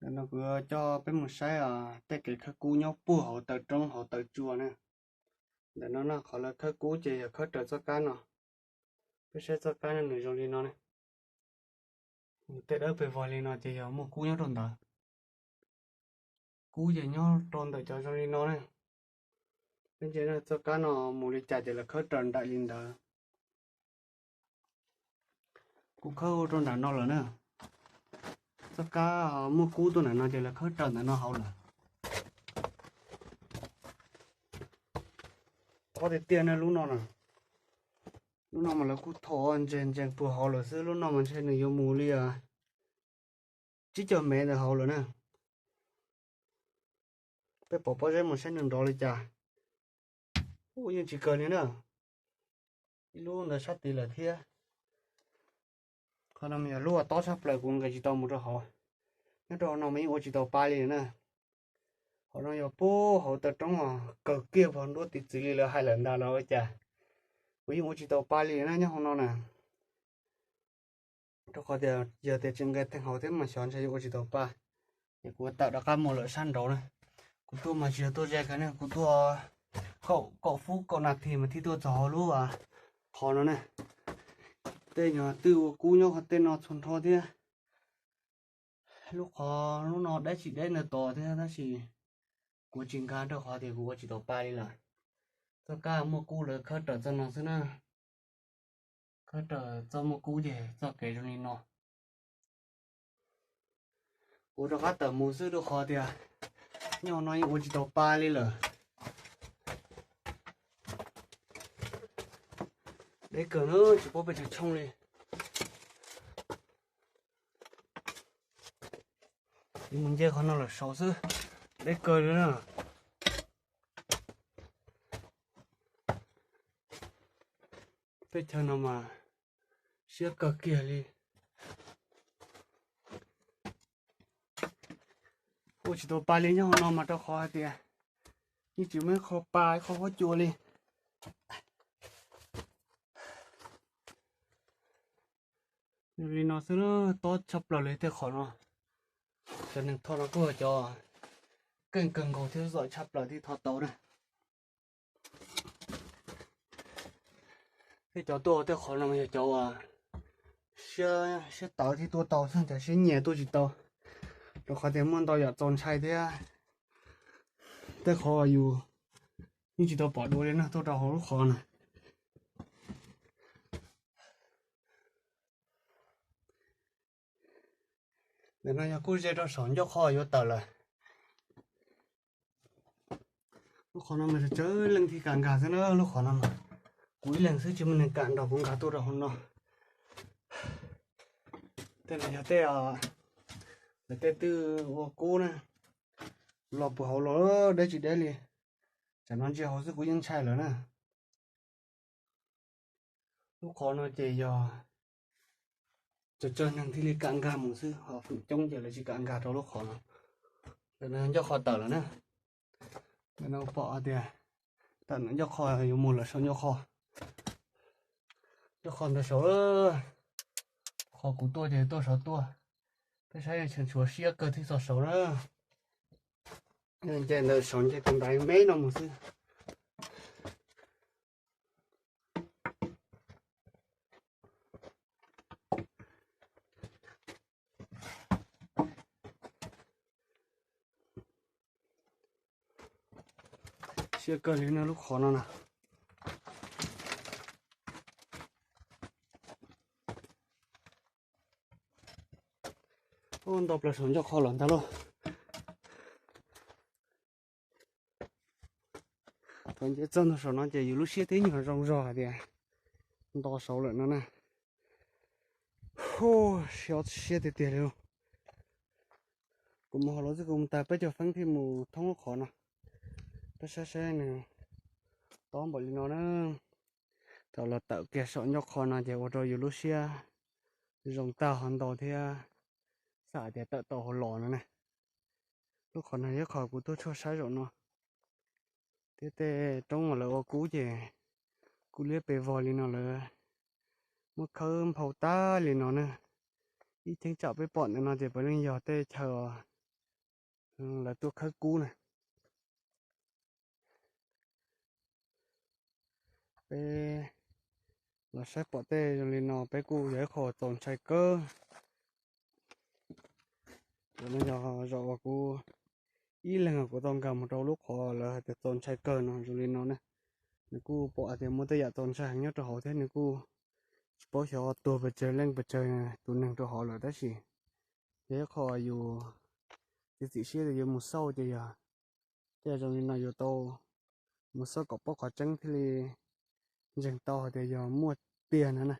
Ntawm no kuv coj peb mus saib tej kev khawb kub nyob puag hauv taw roob hauv taw tsua na. Ntawm no no qhov lawv khawb kub ces yog khawb raws txoj kab no. Peb saib txoj kab no nws zoo li no ne. Tej dawb pes vog li no ces yog muaj kub nyob rau ntawd. Kub ces nyob rau ntawm cov zoo li no ne. Peb ntsia txoj kab no mus li cas ces lawv khawb raws nraim li ntawd. Kuv khawb rau nram no lawm na. Txoj kab muaj kub tuaj nram no ces lawv khawb raws ntawm no hauv lawm. Tob tiag tiag na lub no na. Lub no mas lawv kuj thom ntsees ntsees puag hauv lawm xwb, lub no mas ntshe nws yuav mus li tsib caug mev ntawm hauv lawm na. Peb pom pob zeb mus saib nws nrov li cas. Ub, yeej tsis kawg li na. Ib lub ntawd sab tid lawm thiab. Qhov no mas yog lub uas tob tshaj plaws kuv nqis tsis tau mus rau hauv. Nyob rau hauv no mas yeej ua tsis tau pa li na. Qhov no yog puag hauv taw roob os, kawg kiag puag nruab tiv txwv li lawv hais lawm ntag los ua cas. Kuv yeej ua tsis tau pa li na nyob hauv no na. Rau qhov tias yog tias tsis nqes theej hauv thiab mas xyov ntshe yuav ua tsis tau pa. Es kuv tawm rov qab mus lawm sab nraud na. Kuv tuaj mas tsis yog tuaj ze kiag ne, kuv tuaj kaum, kaum fub kaum nas this mas thiaj tuaj txog hauv lub qhov no na. Tej nyuag twj ua kub nyob qhov tej no txhua nrho thiab. Lub qhov lub no deb tsis deb ntawd tos thiab tab sis kuv tsis nkag rau qhov tias kuv ua tsis tau pa li lawm. Txoj kab muaj kub lawv khawb raws txoj no xwb na. Khawb raws txoj muaj kub ces txoj kev zoo li no. Kuv rov qab tawm mus xwb rau qhov tias nyob no yeej ua tsis tau pa li lawm. Deb kawg na, tsis paub pes tsawg tshooj li. Mus nce qhov no lawm saud xwb, deb kawg li na. Teb chaws no mas siab kawg kiag li. Ua tsis tau pa li nyob hauv no mas rau qhov hais tias yeej tsis muaj ib qho pa ib qho huab cua li. Li no xwb, tob tshaj plaws li tej qhov no. Cov neeg thoj no kuj yog cov keej kawg nkaus thiab zom tshaj plaws thiaj thoj tau na. Tej cov tuaj tej qhov no yog cov uas siab, siab tawv thiaj tuaj tau xwb, cov siab nyias tuaj tsis tau. Rau qhov tias muaj ntau yam txaus ntshai thiab. Tej qhov uas yus yeej tsis tau pom dua li no tuaj rau hauv lub qhov no. Ntawm no yog kuj ze rau saum ncauj qhov yuav tawm lawm. Lub qhov no mas tsawg leej thiaj kam nkag xwb na, lub qhov no mas kuv ib leeg xwb tsis muaj neeg kam nrog kuv nkag tuaj rau hauv no. Tej no yog tej, lawv tej twj ua kub na, los puag hauv los deb tsis deb li. Tsam no ntsia hauv xwb kuv yeej ntshai lawm na. Lub qhov no ces yog tsawg tsawg neeg thiaj li kam nkag mus xwb, ho feem coob ces lawv tsis kam nkag rau lub qhov no. Ntawm no ncauj qhov tawm lawm na. Ntawm no pom tias tawm ntawm ncauj qhov yuav mus lawm saum ncauj qhov. Ncauj qhov ntawd saud, qhov kuv tuaj ces tuaj saud tuaj. Peb saib tseem tshuav siab kawg thiaj txog saud na. Nce ntawm saud nce tus ntais me no mus xwb. Siab kawg li no lub qhov no na. Ub, nto plaws saum ncauj qhov los ntag lauj. Thaum nce txog ntua saum no ces yus lub siab twb nyuag zoo zog hais tias nto saud lawm no na. Hu, siab tiag tiag li. Kuv mus hauv los xwb kuv mus tag peb caug feeb thiaj mus thoob lub qhov no. Peb saib saib nws tob npaum li no na. Thaum los tawm kiag saum ncauj qhov no ces ua rau yus lub siab zoo tag ho ntau thiab, xav tias tawm tau hauv los no na. Lub qhov no yog qhov kuv tuaj tshuaj saib zaum no. Thiab tej roob uas lawv ua kub ces kuj liab pes vog li no lawm, muab khawb nphau tag li no na. Ib cheeb tsam peb pom ntawm no ces puav leej yog tej chaw uas lawv tuaj khawb kub na. Peb los saib pom tej zoo li no peb kuj yog ib qho txaus ntshai kawg. Tus no yog zaum uas kuv ib leeg kuv tau nkag mus rau lub qhov lawv hais tias txaus ntshai kawg no zoo li no na. Nws kuj pom hais tias muaj tej yam txaus ntshai heev nyob rau hauv thiab nws kuj tsis paub xyov tuag pes tsawg leej pes tsawg tus neeg rau hauv lawm tab sis yog ib qho yus txiav txim siab tias yuav mus xauj ces yog tej zoo li no yuav tau mus xauj kom paub qhov tseeb thiaj li ntseeg tau hais tias yog muaj tiag no na.